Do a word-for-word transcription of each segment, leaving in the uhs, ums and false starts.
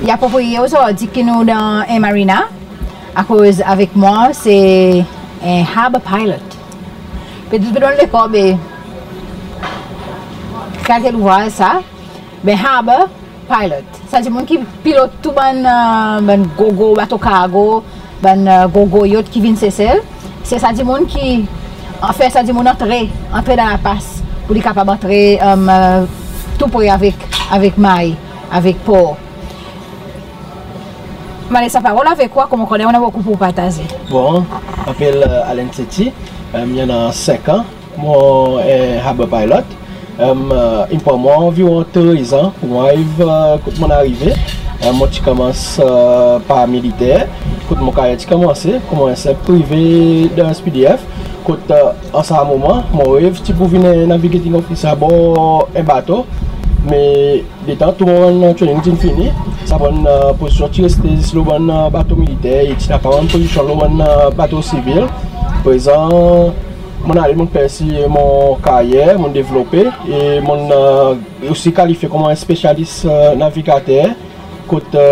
I apropriye ozordi ki nou dan en marina, akoz avek mwan se en harbour pilot. Pe dir, pe donn lekor, be kalite louvraz sa, be harbour pilot. Sa dimoun ki pilot tou bann, e, bann gro gro bato kargo, bann, e, gro gro yacht ki vin Sesel. Se sa dimoun ki, anfen, sa dimoun antre, antre dan lapas pour li kapab antre, e, tou pre avek, avek may, avek por. Mon les sa parol avek ou, akoz mon konnen ou annan bokou pour partaze. Bon, mon apel, e, Allen Seti, e, i annan senk an. Mon, e, harbour pilot. E, i pran mwan anviron trez an pour mwan ariv, e, kot mon arive. E, mon ti konmans, e, par militer, kot mon karyer ti konmanse konman en senp prive dan S P D F. Kot, e, an sa moman, mon rev ti pour vin en navigating officer abor en bato. Me letan tou mon training ti'n fini, sa bann, e, pozisyon ti reste zis lo bann, e, bato militer, e ti napa bann pozisyon lo bann, e, bato sivil. Prezan, mon ale, mon persi mon karyer, mon devlope, e mon, e, osi kalifye konman en spesyalis, e, navigater, kot, e,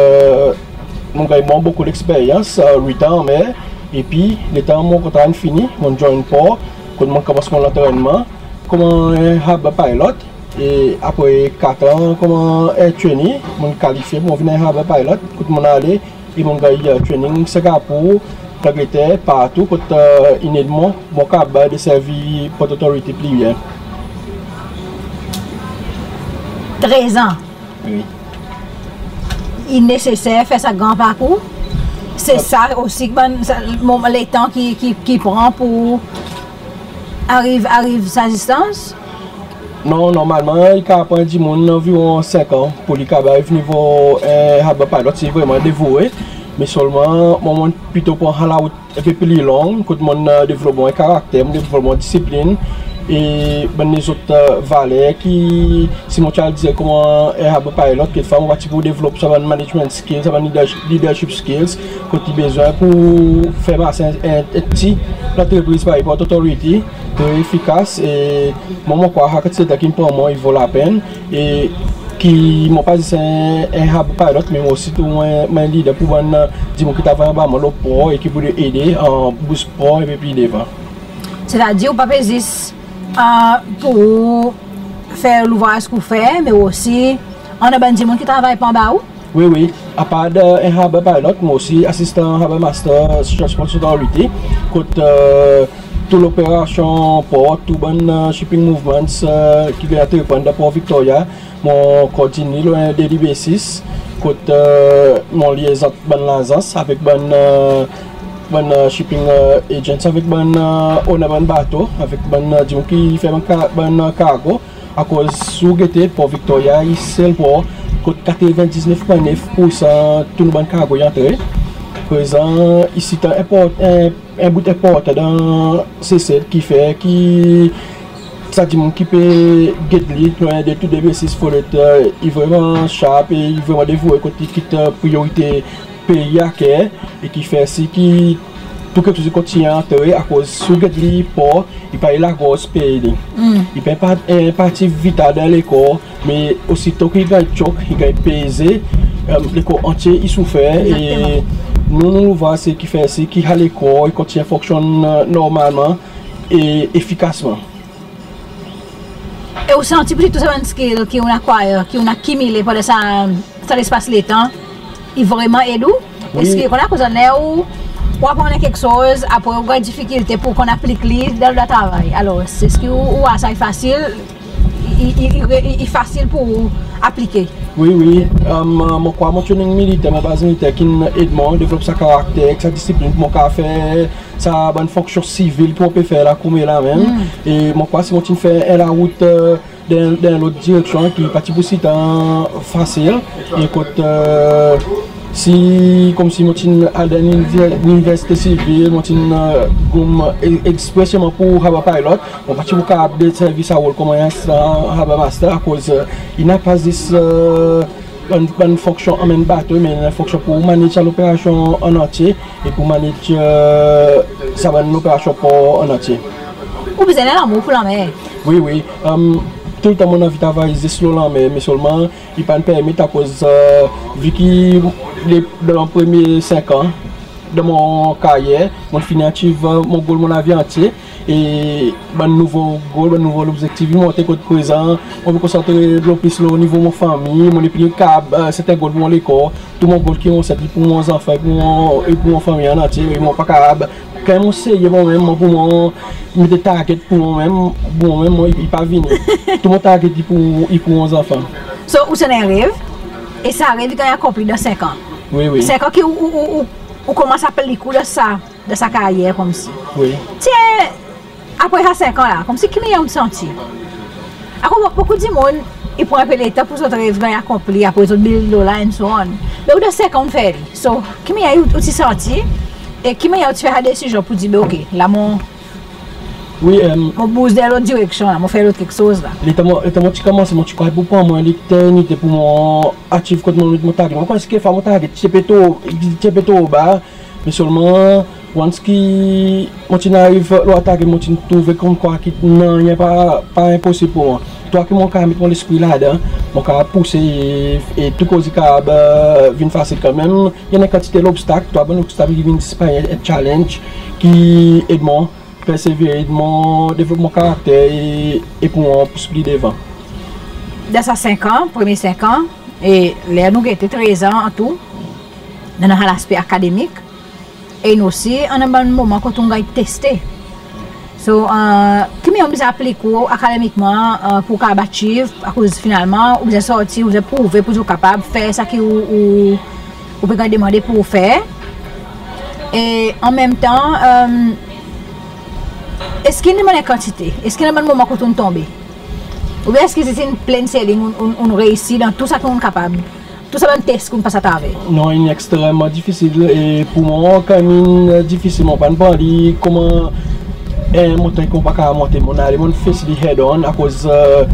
mon ganny bon bokou leksperyans, e, uit an anmer, epi letan mon kontra in fini, mon join por, kot mon konmans mon lantrennman konman en harbour pilot. E apre kat an konman en trainee, mon kalifye pour vin en harbour pilot, kot mon ale, e mon ganny, e, training Singapour, Langleter, partou, kot, e, in ed mwan, mon kapab deservi Port Authority pli byen. Trez an. Wi. I neseser fer sa gran parkour? Se sa osi ki bann, sa, moman, letan ki, ki, ki pran pour ariv, ariv sa distans? Non, normalman, i kapab pran dimoun anviron senk an pour li kapab ariv nivo, e, harbour pilot, si vreman devoue. Me selman, mwan, mon plito pran larout en pe pli long, kot mon, e, devlop mon karakter, mon devlop mon disiplin, e bann lezot, e, valer ki, si mon ti al direkteman, e, harbour pilot, kekfwa mon pa ti pou devlop sa bann management skills, sa bann leadership, leadership skills, kot i bezwen pour fer mars en, en, en pti lantrepriz parey Port Authority, tre efikas, e mwan, mon krwar sa kantite tan ki in pran mwan, i vo lapenn, e ki mon pa zis en, en harbour pilot, me mon osi tou mon, mon en lider pour bann, e, dimoun ki travay anba mwan lo por e ki pou ede, e, bous por en pe pli devan. Setadir ou pa pe zis, e, pour fer louvraz ki ou fer, me osi annan bann dimoun ki travay pour anba ou? Wi, wi. Apard, e, en harbour pilot, mon osi asistan harbour master Seychelles Ports Authority, kot, e, tou loperasyon por, tou bann, e, shipping movements, e, ki ganny antreprann dan Por Victoria, mon koordinn li lo en daily basis, kot, e, mon lyez ant bann lazans avek bann, e, bann, e, shipping, e, agents, avek bann, e, owner bann bato, avek bann, e, dimoun ki fer bann ka-, bann, e, kargo. Akoz si ou gete, Por Victoria i sel por kot katrevendiznef pwen nef poursan tou nou bann kargo i antre. Prezan, i sitan enport-, en, en bout enportan dan Sesel, ki fer ki sa dimoun ki pe get li lo en day to day basis, fodre, e, i vreman sharp e i vreman devoue kot i kit, e, priyorite pei a ker, e ki fer sir ki tou keksoz i kontinyen antre, akoz si ou get li, por i pa en lagros pei li. I pa en pa-, en parti vital dan lekor, me osito ki i ganny chok, i ganny peze, e, lekor antye i soufer, e nou, nou louvraz se ki fer sir ki sa lekor i kontinyen fonksyonn, e, normalman e efikasman. E ou santi pour tou sa bann skill ki ou'n acquire, ki ou'n akimile pandan sa, sa lespas letan, i vreman ed ou? Wi. Eski, konn akoz ler ou, ou aprann keksoz, apre ou ganny difikilte pour konn aplik li dan, dan travay. Alor, eski ou, ou war sa i fasil, i, i, i, i, i fasil pour ou aplike? Wi, wi. E, mon krwar mon training militer, mon baz militer ki'n ed mwan devlop sa karakter ek sa disiplin pour mon kapab fer sa bann fonksyon sivil ki mon pe fer la koumsa la menm. E mon krwar si mon ti'n fer en larout, e, dan, dan lot direksyon ki pa ti pou sitan fasil. E kot, e, si, konmsi mon ti'n al dan liniver-, liniversite sivil, mon ti'n, e, goumen e-, ekspreseman pour harbour pilot, mon pa ti pou kapab deservi sa rol konman en harbour master, akoz, e, i napa zis, e, bann, bann fonksyon anmenn bato, me i annan fonksyon pour manage sa loperasyon an antye e pour manage, e, sa bann loperasyon por an antye. Ou bezwen lanmour pour lanmer? Wi, wi. E, Toultan mon'n anvi travay zis lo lanmer, me selman i pa'n permet akoz, e, vi ki le, dan premye senk an dan mon karyer, mon'n fini achieve, e, mon goal mon lavi antye. E bann nouvo goal, bann nouvo lobzektif i monte kot prezan mon pe konsantre lo plis lo nivo mon fanmir, mon nepli kapab, e, set en goal pour mon lekor. Tou mon goal ki mon set i pour mon zanfan, i pour mon, i pour mon fanmir an antye, e mon pa kapab. Kan mon serye mon menm, mon pour mon met target pour mon menm, pour mon menm, mon, i, i pa vini. Tou mon target i pour, i pour mon zanfan. So, ou ti annan en rev, e sa rev i ganny akonpli dan senk an. Wi, wi. Senk an ki ou, ou, ou, ou, ou konmans a pli kour dan sa, dan sa karyer konmsi. Wi. Ti, apre sa senk an la, konmsi ki mannyer ou santi? Akoz bokou dimoun i pran en pe letan pour zot rev ganny akonpli, apre zot build lo la and so on. Me ou dan senk an ou fer li. So, ki mannyer ou, ou ti santi? E ki mannyer ou ti fer sa desizyon pour dir, be, ok, la mon, wi, e, mon bouz dan lot direksyon la, mon fer lot keksoz la. Letan mon, letan mon ti konmanse, mon ti krwar pour pran mwan leternite pour mon achieve kot mon, mon target. Mon krwar se ki mon target ti pe tro, ti pe tro ba. Me selman, once ki mon ti'n ariv lo target, mon ti'n trouve konmkwa ki nanryen pa, pa enposib pour mwan. Tou sa ki mon kapab met mon lespri ladan, mon kapab pouse e, e tou koze kapab, e, vin fasil kanmenm. I annan en kantite lobstak, tou sa bann lobstak ki vin disparet, en challenge ki ed mon persevere, ed mon devlop mon karakter e, e pour mon pous pli devan. Dan sa senk an, premye senk an, e ler nou gete trez an an tou, dan sa laspe akademik, e osi annan bann moman kot ou'n ganny teste. So, e, ki mannyer ou'n bezwen aplik ou akademikman, e, pour kapab achieve, akoz finalman ou bezwen sorti, ou bezwen prouve pour dir ou kapab fer sa ki ou, ou, ou pe ganny demande pour ou fer. E an menm tan, e, eski i demann en kantite? Eski i demann bann moman kot ou'n tonbe? Oubyen eski se ti en plain sailing, ou'n, ou'n, ou'n reisi dan tou sa ki ou'n kapab? Tou sa bann tes ki ou'n pas atraver? Non, in ekstrememan difisil, e pour mwan, kan in difisil, mon pa'n pran li konman en montanny ki mon pa kapab monte. Mon'n ale, mon'n face li head on, akoz, e,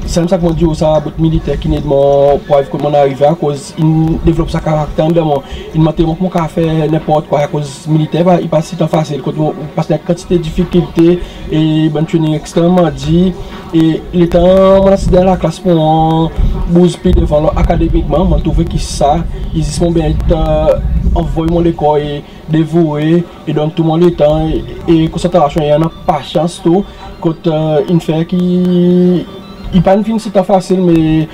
sanmenm sa ki mon dir ou, sa bout militer ki'n ed mon pour ariv kot mon'n arive, akoz in devlop sa karakter andan mwan. In montre mwan ki mon kapab fer nenport kwa, akoz militer pa, i pa sitan fasil, kot mon pas dan kantite difikilte, e bann training ekstrememan dir. E letan mon asize dan laklas pour mon bouz pli devan lo akademikman, mon trouve ki sa i zis mon bezwen, e, anvoy mon lekor e devouye, e donn tou mon letan e, e konsantrasyon, e annan pasyans tou, kot, e, in fer ki i pa'n vin sitan fasil, me,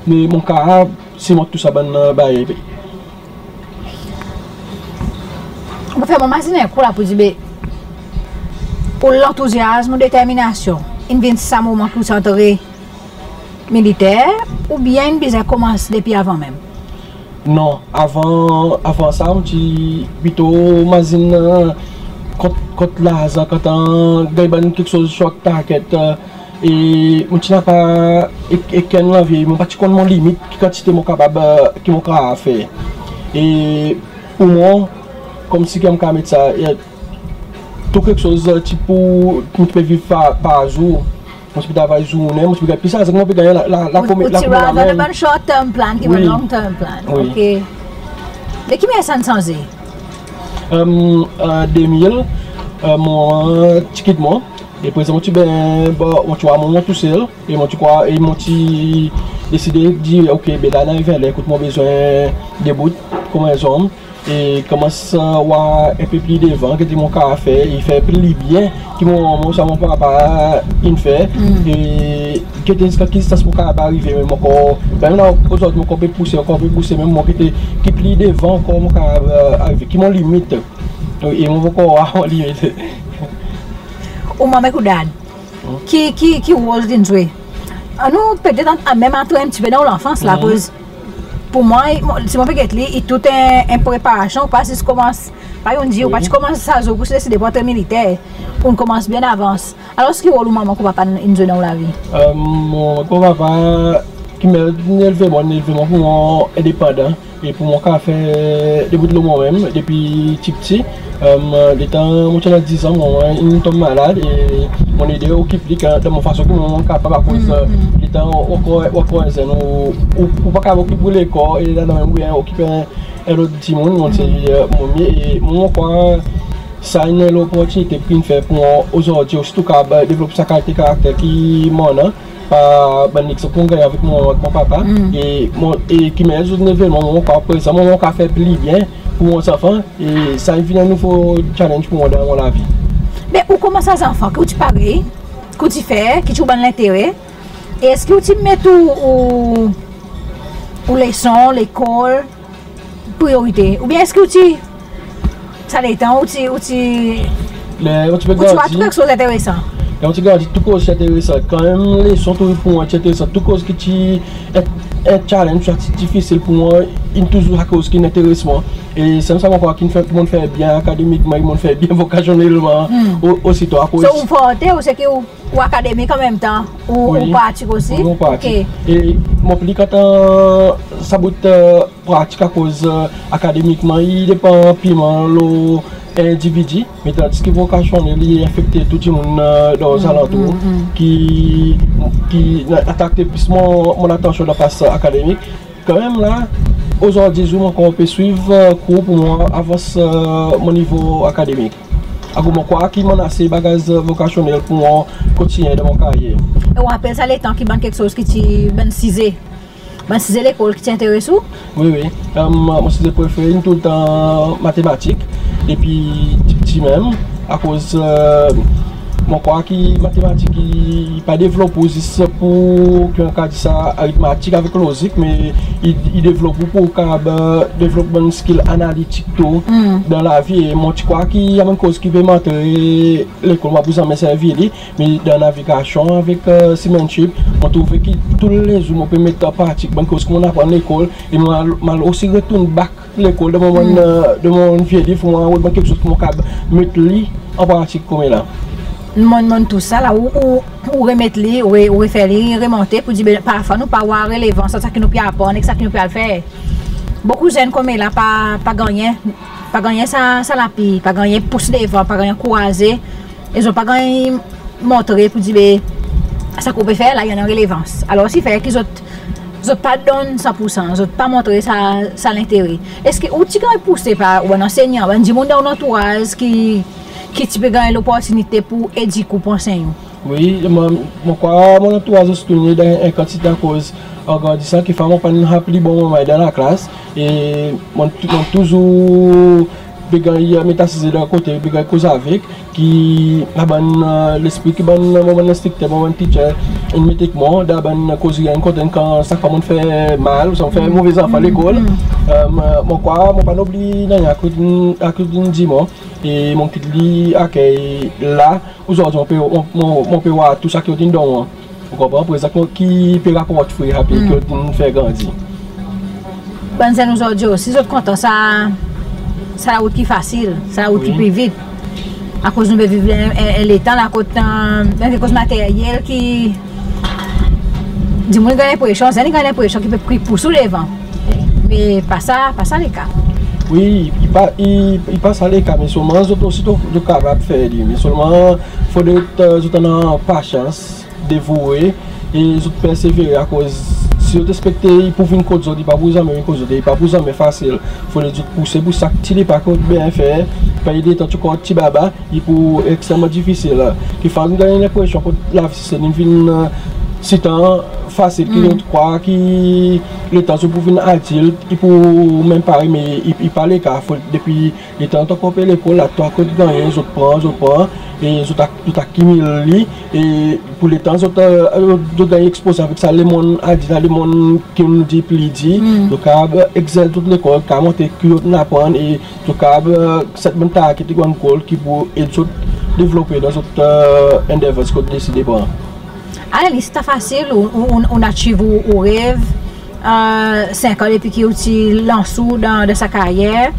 me mon kapab sirmont tou sa bann, e, baryer. Ou fer mwan mazinen en kou la pour dir, be, ou lantouzyazm, ou determinasyon in vin sa moman ki ou ti antre militer, oubyen in bezwen konmans depi avan menm? Non, avan, avan sa, mon ti plito mazin, e, kot, kot larzan, kontan ganny bann keksoz short target, e, e mon ti napa e, e okenn lanvi, mon pa ti konn mon limit, ki kantite mon kapab, e, ki mon kapab fer. E pour mwan, konmsi ki mon kapab met sa, e, tou keksoz, e, ti pou, mon ti pe viv par, par zour. Mon ti pe travay zournen, mon ti pe ganny plis larzan ki mon pe ganny la, la, la. Ou, komi-, ou la ti komi la rather menm. Bann short term plan ki bann long term plan. Wi. Ok. Me ki mannyer sa in sanze? E, e, de mil, e, mon, e, ti kit mwan. E prezan mon ti ben, bon, mon ti war mwan tousel. E mon ti krwar, e mon ti deside dir, ok, be la in ariv en ler kot mon bezwen debout konman en zonm. E konmans war en pe pli devan, ki mon kapab fer, e fer pli byen ki mon, mon, sa mon papa in fer. E ki ziska ki distans mon kapab arive, menm ankor, menm la ozordi mon ankor pe pouse, ankor pe pouse, menm mon ki, ki pli devan ankor mon kapab, e, arive, ki mon limit. E mon ankor war mon limit. Ou manman ek ou dad, ki, ki, ki rol zot in zwe? Annou petet an, an menm antre en pti pe dan ou lanfans la, akoz pour mwan, i, mon, si mon pe get li, i tou en, en preparasyon, ou pa zis konmans, parey ou'n dir, ou pa ti konmans sa zour ki ou ti deside pour antre militer, ou'n konmans byen anavans. Alor, ki rol ou manman ek ou papa in zwe dan ou lavi? E, mon, mon papa, ki in elve mwan, in elve mwan pour mwan endepandan. E pour mwan kapab fer debout lo mwan menm depi pti pti. E, letan mon ti annan diz an, mon, mon manman in tonm malad e mon'n ede okip li dan mon fason ki mon kapab, akoz, e, letan ou ankor, ou ankor zenn, ou, ou, ou pa kapab okip ou lekor e dan menm oubyen okip en, en lot dimoun, mon ti, e, mon mye, e mon krwar sa in loportinite ki in fer pour mwan ozordi osi tou kapab, e, devlop sa kalite karakter ki mon annan. par bann legzanp mon ganny avek mon, avek mon papa. E mon, e ki menm zot in ede mwan, mon kapab prezan, mon kapab fer pli byen pour mon zanfan. E sa i vin en nouvo challenge pour mwan dan mon lavi. Be ou konman sa zanfan, ki ou ti parey, ki ou ti fer, ki ti ou bann lentere? E eski ou ti met ou, ou, ou leson, lekol, priyorite? Oubyen eski ou ti, sa letan ou ti, ou ti, ou ti war tou keksoz enteresan? Ler ou ti grandi, tou koz ti enteresan. Kanmenm leson tou pour mwan ti enteresan. Tou koz ki ti en, en challenge, sa ti difisil pour mwan, in touzour sa koz ki'n enteres mwan. E sanmenm sa mon krwar ki'n fer, mon'n fer byen akademikman, mon'n fer byen vokasyonnelman, o, osi tou akoz. So ou forte, ou se ki ou ou akademik anmenmtan, ou, ou pratik osi? Wi, mon pratik. E mon pli kontan sa bout, e, pratik akoz, e, akademikman i depan pirman lo endividi, me tandis ki vokasyonnel i afekte tou dimoun, e, dan zalantour ki, ki atire plis mon, mon atansyon dan pas akademik. Kanmenm la, ozordi zour mon ankor pe swiv, e, kour pour mwan avans, e, mon nivo akademik. Akoz mon krwar ki mon'n ase bagaz, e, vokasyonnel pour mwan kontinyen dan mon karyer. E ou rapel sa letan ki bann keksoz ki ti, bann size, bann size lekol ki ti enteres ou? Wi, wi. E, mon size prefere in toultan matematik, depi pti, pti menm, akoz, e, mon krwar ki matematik i pa devlop ou zis pour, ki mon kapab dir sa, aritmatik avek lozik, me i, i devlop ou pour kapab, e, devlop bann skill analitik tou dan lavi. E mon ti krwar ki i annan koz ki pe montre lekol mon pa pou zanmen servi li, me dan navigasyon avek, e, seamanship, mon trouve ki toulezour mon pe met an pratik bann koz ki mon'n aprann lekol, e mon al, mon al osi retourn back lekol dan mon, e, dan mon vye liv, mon rod bann keksoz ki mon kapab met li an pratik konmela. Mon, mon tou sa la, ou, ou, ou remet li, ou re, ou refer li, remonte pour dir, be, parfwa nou pa war relevans ant sa ki nou pe aprann ek sa ki nou pe al fer. Bokou zenn konmela pa, pa gannyen, pa gannyen sa, sa lapi, pa gannyen pous devan, pa gannyen ankouraze. E zot pa ganny montre pour dir, be, sa ki ou pe fer la, i annan relevans. Alor, sa i fer ki zot, zot pa donn san pour san, zot pa montre sa, sa lentere. Eski ou ti ganny pouse par ou bann ansennyan, bann dimoun dan ou lantouraz ki, ki ti pe ganny loportinite pour edik ou, pour ansenny ou? Wi, mon, mon krwar mon lantouraz osi tounen dan en kantite akoz an grandisan, kekfwa mon pa'n pli bon moman dan laklas, e mon tou, mon touzour pe ganny met asize dan kote, pe ganny koz avek, ki, a bann, e, lespri ki bann, mon bann lenstrikter, mon bann teacher in met ek mwan, dan bann kozri in kontan kan sak fwa mon'n fer mal, ouswa mon'n fer move zanfan lekol. E, mon krwar mon pa'n oubli nanryen a ki zot in, a ki zot in dir mwan, e mon kit li akey la, ozordi mon pe, mon, mon, mon pe war tou sa ki zot in donn mwan. Ou konpran? Prezan ki pe raport fri, happy, ki zot in fer grandi. Bann zenn ozordi osi, zot kontan sa, sa larout ki fasil, sa larout ki pli vit. Akoz nou pe viv en, en, en letan la kot, e, bann keksoz materyel ki, dimoun i ganny lenpresyon, zenn i ganny lenpresyon ki pe, ki pous ou devan. Me pa sa, pa sa leka. Wi, i pa, i, i pa sa leka, me selman zot osi zot kapab fer li. Me selman fodre, e, zot annan pasyans, devoue, e zot persevere, akoz si zot ekspekte i pou vin kot zot, i pa pou zanmen vin kot zot, e i pa pou zanmen fasil. Fodre zot pouse pour sak ti lepa ki zot bezwen fer, parey letan ti ankor ti baba, i pou ekstreman difisil. Kekfwa nou ganny lenpresyon kot lavi Sesel in vin, e, sitan fasil, ki nou krwar ki letan zot pou vin adilt, i pou menm parey, me i, i pa leka. Fodre depi letan zot ankor pe lekol la, tou sa ki zot gannyen, zot pran, zot pran, e zot ak-, zot akimil li, e pour letan zot, e, zot ganny ekspoze avek sa lemonn adilt la, lemonn ki nou dir pli dir, zot kapab egzersis zot lekol, kapab montre ki zot in aprann, e zot kapab, e, set bann target ek bann goal ki pou ed zot devlope dan zot, e, endeavors ki zot deside pran. Alor, li ti fasil, ou, ou, ou, ou'n achieve ou, ou rev, e, senk an depi ki ou ti lans ou dan, dan sa karyer.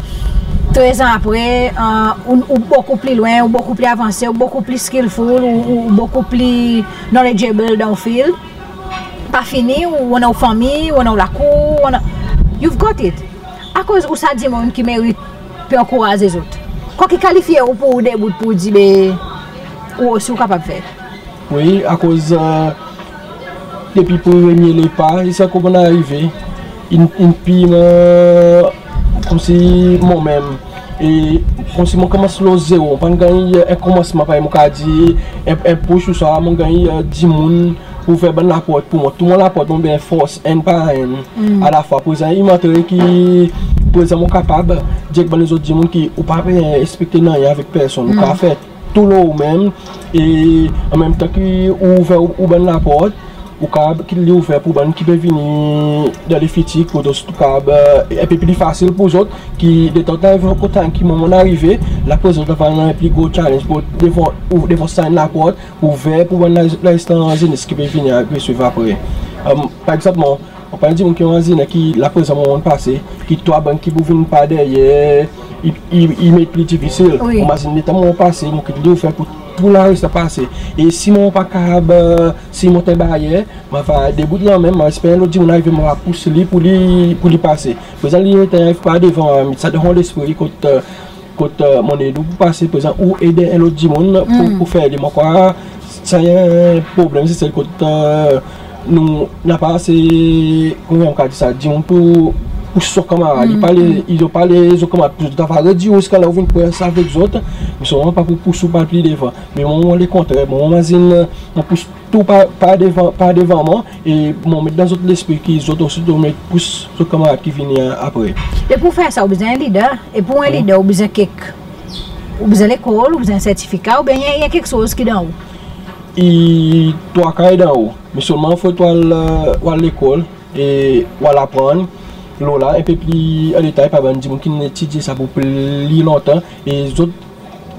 Trez an apre, e, ou, ou bokou pli lwen, ou bokou pli avanse, ou bokou pli skillful, ou, ou, ou bokou pli knowledgeable dan ou field. Pa fini, ou annan ou fanmir, ou annan ou lakour, ou annan, you've got it. Akoz ou sa dimoun ki merit pe ankouraze zot. Kwa ki kalifye ou pour ou debout pour dir, be, ou osi ou kapab fer. Wi, akoz, e, depi premye lepa, e sa konman arive, in, in pi, e, konmsi mon menm. E konmsi mon konmans lo zero, mon pa'n ganny, e, en konmansman, parey mon kapab dir, en, en push ouswa mon ganny, e, dimoun, pou ouver bann laport pou mwan, tou mon laport mon bezwen fors enn par enn alafwa. Prezan i montre ki prezan mon kapab dir ek bann lezot dimoun ki ou pa bezwen ekspekte nanryen avek personn, ou kapab fer tou lo ou menm, e anmenmtan ki ou ouver ou, ou bann laport, ou kapab kit li ouver pou bann ki pe vini dan lefitir, kot zot kapab, e, enpe pli fasil pou zot, ki detan ou ariv kot sa ki moman arive, la prezan zot ava annan pli gro challenge pou devan, ou devan sa enn laport ouver pou bann la, larestan zenes ki pe vini, pe swiv apre. Par egzanp, mon, mon pa en dimoun ki mazinen ki la prezan moman pase, ki tou bann ki pou vin par deryer, i, i, i met pli difisil. Mon mazinen letan moman pase, mon kit li ouver pou tou larestan pase. E si mon pa kapab, si mon anba baryer, mon ava debout la menm, mon esper en lot dimoun arive, mon ava pous li pou li, pou li pase. Prezan li letan i ariv par devan, sa dan mon lespri kot, kot mon ed ou pou pase, prezan ou ed en lot dimoun pou, pou fer li. Mon krwar sa i en problenm, se sel kot nou napa ase, konman mon kapab dir sa, dimoun pou, pou pous zot kanmarad. I pa le, i pa le zot kanmarad pou zot ava redir ou ziska la ou vin pres avek zot. Me selman pa pou pous ou pa pli devan. Me mwan, mwan lekontrer, mwan, mon mazin, mon pous tou par, par devan, par devan mwan, e mon met dan zot lespri ki zot osi zot met pous zot kanmarad ki vini apre. E pou fer sa, ou bezwen en lider. E pou en lider, ou bezwen kek, ou bezwen lekol, ou bezwen sertifika, oubyen i annan keksoz ki dan ou? I trwa kay dan ou. Me selman fodre ou al, ou al lekol, e ou al aprann lo la enpe pli an detay par bann dimoun ki'n etidye sa pou pli lontan, e zot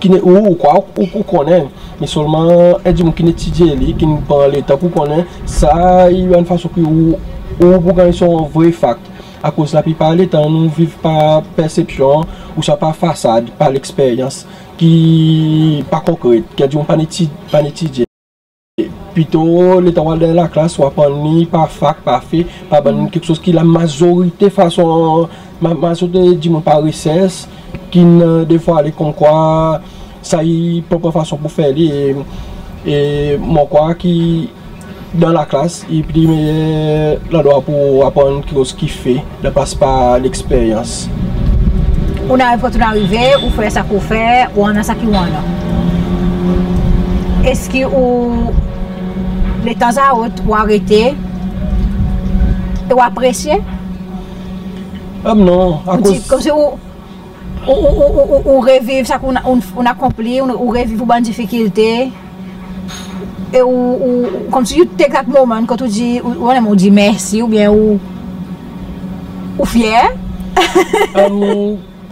ki'n, ou, ou krwar ou, ou konnen, me selman en dimoun ki'n etidye li, ki'n pran letan pou konnen, sa i en fason ki ou, ou pou ganny son vre fakt. Akoz laplipar letan nou viv par persepsyon, ouswa par fasad, par leksperyans ki pa konkret, ki en dimoun pa'n eti-, pa'n etidye. Plito letan ou al dan laklas, ou aprann li par fakt, par fe, par bann keksoz ki lamazorite fason, ma-, mazorite dimoun par resers ki'n, e, devwale konmkwa sa i prop fason pou fer li. E, e mon krwar ki dan laklas i pli meyer landrwa pou aprann keksoz ki fe, dan plas par leksperyans. Ou'n ariv kot ou'n arive, ou fer sa ki ou fer, ou annan sa ki ou annan. Eski ou, letan sa ou, ou arete e ou apresye? Non, akoz konmsi ou, ou, ou reviv sa ki ou'n, ou'n akonpli, ou, ou reviv ou bann difikilte. E ou, ou, ou, konmsi you take that moment kot ou dir, ou, ou, ou dir mersi oubyen ou, ou fyer?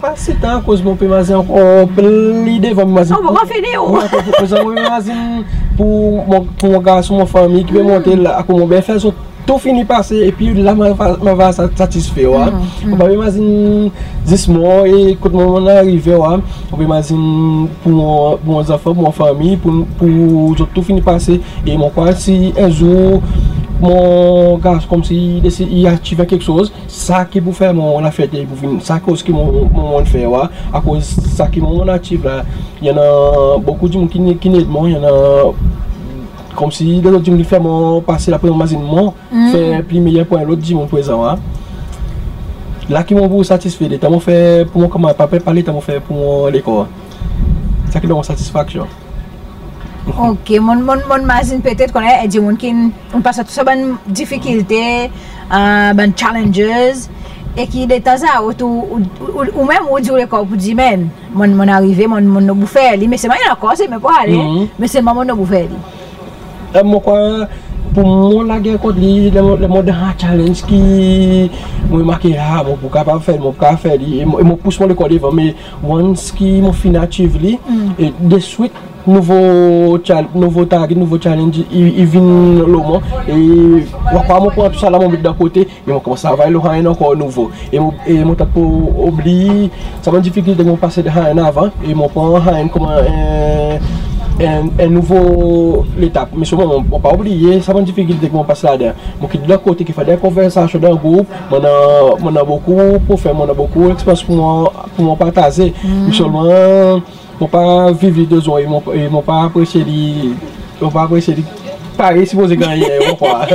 Pa sitan, akoz mon pe mazin ankor pli devan, mon mazin. Ou pa fini ou? Wi, akoz, akoz mon pe mazin pou mon, pou mon garson, mon fanmir ki pe monte la, akoz mon bezwen fer zot tou fini pase, epi la mon ava, mon ava sa-, satisfe, wa. Mon pa pe mazin zis mwan, e kot mon, mon'n arive, wa. Mon pe mazin pou mon, pou mon zanfan, pou mon fanmir, pou, pou zot tou fini pase. E mon krwar si en zour mon garson konmsi i deside, i achieve keksoz, sa ki pou fer mon, mon lafierte pou vin, sa koz ki mon, mon, mon'n fer, wa. Akoz sa ki mon, mon'n achieve la, i annan bokou dimoun ki, ki'n ed mwan, i annan konmsi lezot dimoun ki fer mwan pase, lapreman mazin mon fer pli meyer pou en lot dimoun prezan, wa. La ki mon pou satisfe, letan mon fer pou mon kanmarad, pa, pa letan mon fer pou mon lekor. Sa ki donn mwan satisfaksyon. Ok, mon, mon, mon mazin petet konnen, e, dimoun ki'n, ou'n pas tou sa bann difikilte, e, bann challenges, e ki detanzan ou, ou, ou, ou menm ou dir ou lekor pou dir, men, mon, mon'n arive, mon, mon'n bout fer li, me selman i ankor, se menm pou ale, me selman mon'n bout fer li. E, mon krwar pou mon lager kont li, le, le mon dan challenge ki mon remarke, a, mon pou kapab fer, mon pou kapab fer li, e mon, e mon pous mon lekor devan, me once ki mon fini achieve li, e deswit nouvo chal-, nouvo target, nouvo challenge i, i vin lo mwan, e mon krwar mon pran tou sa la mon met dan kote, e mon konmans travay lo sa enn ankor nouvo. E mon, e mon tanp pou oubliye sa bann difikilte ki mon pase dan sa enn avan, e mon pran sa enn konman en, en, en nouvo letap. Me selman mon, mon pa oubliye sa bann difikilte ki mon pase ladan. Mon kit li dan kote, ki fer de konversasyon dan group, mon annan, mon annan bokou pou fer, mon annan bokou leksperyans pou mon, pou mon partaze. Me selman mon pa viv li de zon, e mon, e mon pa apresye li, mon pa apresye li parey sipoze gannyen, mon krwar.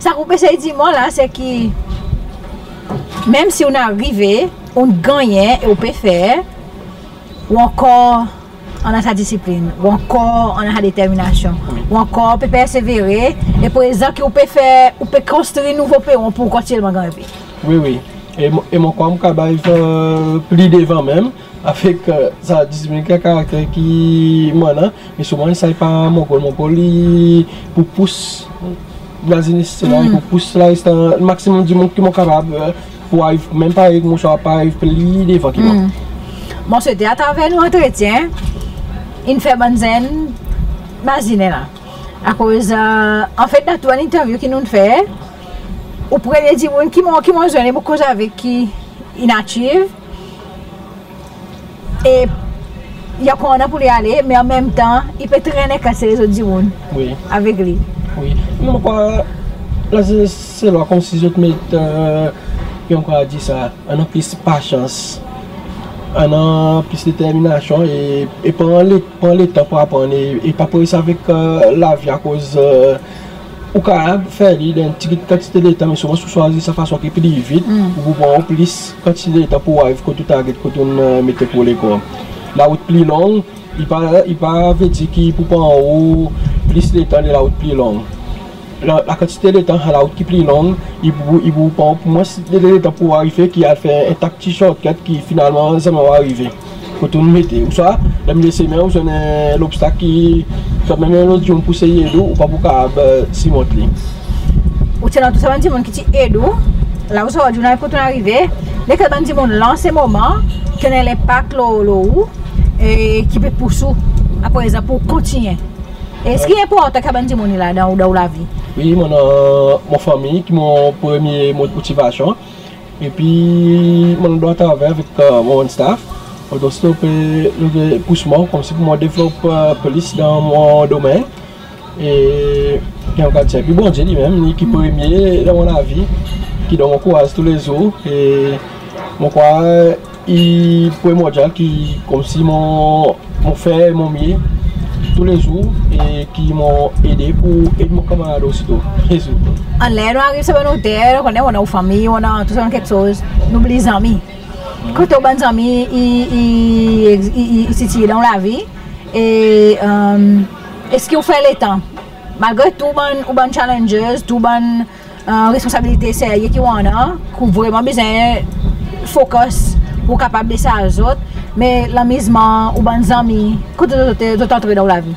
Sa ki ou pe esey dir mwan la, se ki menm si ou'n arive, ou'n gannyen e ou pe fer, ou ankor annan sa disiplin, ou ankor annan sa determinasyon, ou ankor pe persevere, e prezan ki ou pe fer, ou pe konstri nouvo peron pour ou kontinyelman grenpe. Wi, wi. E mon, e mon krwar mon kapab al, e, pli devan menm, avek, e, sa disiplin, karakter ki mon annan, me selman sa i pa mon gol. Mon gol i pour pous lazenes, se la, pour pous larestan, maksimom dimoun ki mon kapab, e, pour ariv menm parey ki mon, swa pour ariv pli devan ki mon. Mon swete atraver nou antretyen, in fer bann zenn mazinen la. Akoz, e, anfet, dan tou bann interview ki nou'n fer, ou premye dimoun ki mon, ki mon zwenn e mon koz avek ki in achieve, e i ankor annan pour li ale, me anmenmtan i pe trennen kantite lezot dimoun avek li. Wi. Mon krwar lazenes Seselwa konmsi zot met, e, ki mon kapab dir sa, annan plis pasyans, annan plis determinasyon e, e pran le, pran letan pour aprann e, e pa prese avek, e, lavi, akoz, e, ou kapab fer li dan en pti kantite letan, me selman si ou swazir sa fason ki pli vit, ou pou pran plis kantite letan pour ou ariv kot ou target, kot ou'n, e, mete pour ou lekor. Larout pli long, i pa, i pa vedir ki i pou pran ou plis letan, larout pli long. La, lakantite letan, larout ki pli long, i pou, i pou pran ou mwens letan pour ou arive, ki al fer en ta pti shortcut ki finalman zanmen ou arive kot ou'n mete. Ouswa dan milye semen ou zwenn, e, lobstak ki kantmenm en lot dimoun pou sey ed ou, ou pa pou kapab, e, sirmont li. Ou ti annan tou sa bann dimoun ki ti ed ou, la ou sot, ou ariv kot ou'n arive, lekel bann dimoun la an se moman ki annan lenpak lo, lo ou, e ki pe pous ou, aprezan, pour kontinyen? Eski i enportan ki sa bann dimoun i la dan, dan ou lavi? Wi, mon annan, e, mon fanmir ki mon premye mo-, motivasyon. Epi mon annan dwa travay avek, e, mon staff. Donk, sa pe, pe pous mwan konmsi pour mon devlop, e, plis dan mon domenn. E, ki mon kapab dir, epi Bondye li menm, li ki premye dan mon lavi, ki donn mwan kouraz toulezour. E mon krwar i primordyal ki konmsi mon, mon fer mon mye toulezour e ki mon ede pour ed mon kanmarad osi tou, toulezour. Anler nou ariv sa bann oter, nou konnen ou annan ou fanmir, ou annan tou sa bann keksoz, nou bliy zanmi. Kote ou bann zanmi i, i, i, i, i sitiye dan ou lavi? E, e, eski ou fer letan, malgre tou bann, ou bann challenges, tou bann, e, responsabilite serye ki ou annan, ki ou vreman bezwen focus pour ou kapab desarz zot, me lanmizman, ou bann zanmi, kote zot, zot antre dan ou lavi?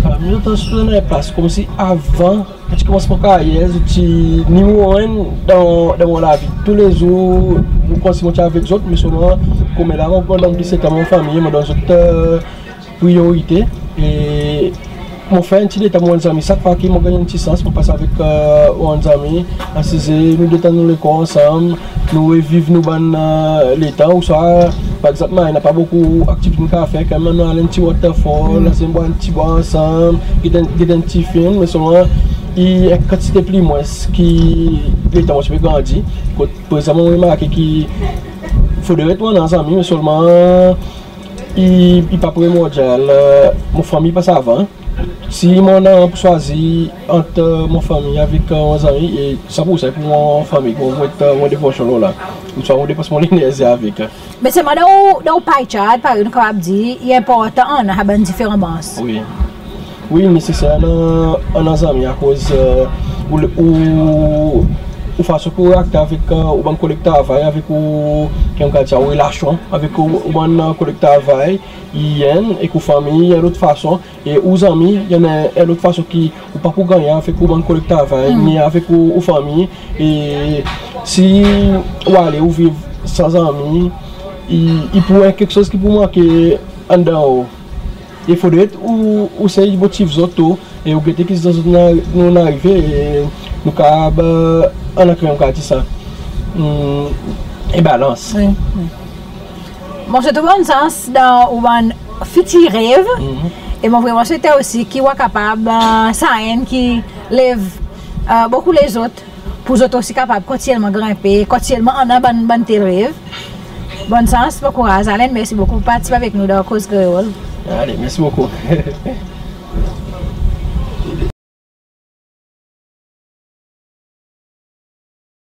Zanmi, zot annan plas konmsi avan, kan ti konmans mon karyer, zot ti nimero enn dan, dan mon lavi. Toulezour mon konmsi mon ti avek zot, me selman konmela mon pran plis letan mon fanmir, mon donn zot, e, priyorite. E mon fer en pti letan mon bann zanmi. Sak fwa ki mon ganny en pti sans, mon pas avek, e, mon bann zanmi, asize, nou detann nou lekor ansanm, nou reviv nou bann, e, letan. Ouswa, par egzanp, maten napa bokou aktivite nou kapab fer, kantmenm nou al en pti waterfall, asize bwar en pti bwar ansanm, get en, get en pti fim, me selman i en kantite pli mwens ki letan mon ti pe grandi. Kot prezan mon remarke ki fodre ou annan zanmi, me selman i, i pa primordyal, e, mon fanmir i pas avan. Si mon annan pour swazir ant, e, mon fanmir avek, e, mon zanmi, e san pour san i pour mon fanmir ki mon met, e, mon devansyon lo la. Ouswa mon depans mon lenerzi avek. Me selman dan ou, dan ou pie chart, parey nou kapab dir, i enportan annan sa bann diferan brans. Wi. Wi, neseser annan, annan zanmi, akoz, e, ou, ou, ou fason ki ou reakte avek, e, ou bann koleg travay, avek ou, ki mon kapab dir, ou relasyon avek ou, ou bann, e, koleg travay, i enn, ek ou fanmir i en lot fason, e ou zanmi i annan en lot fason ki ou pa pou ganny avek ou bann koleg travay, ni avek ou, ou fanmir. E si ou ale ou viv san zanmi, i, i pou en keksoz ki pou manke anndan ou. E fodre ou, ou sey motiv zot tou, e ou gete ki zot, zot nou, nou arive, e nou kapab, e, annan, ki mon kapab dir sa, hmm, en balans. Wi, wi. Mon swet ou bonn sans dan ou bann fitir rev. E mon vreman swete osi ki ou a kapab, e, sa enn ki lev, e, bokou lezot, pour zot osi kapab kontinyelman grenpe, kontinyelman annan bann, bann tel rev. Bonn sans, bon kouraz. Allen, mersi bokou pour partisip avek nou dan Koz Kreol. Ale, mersi bokou.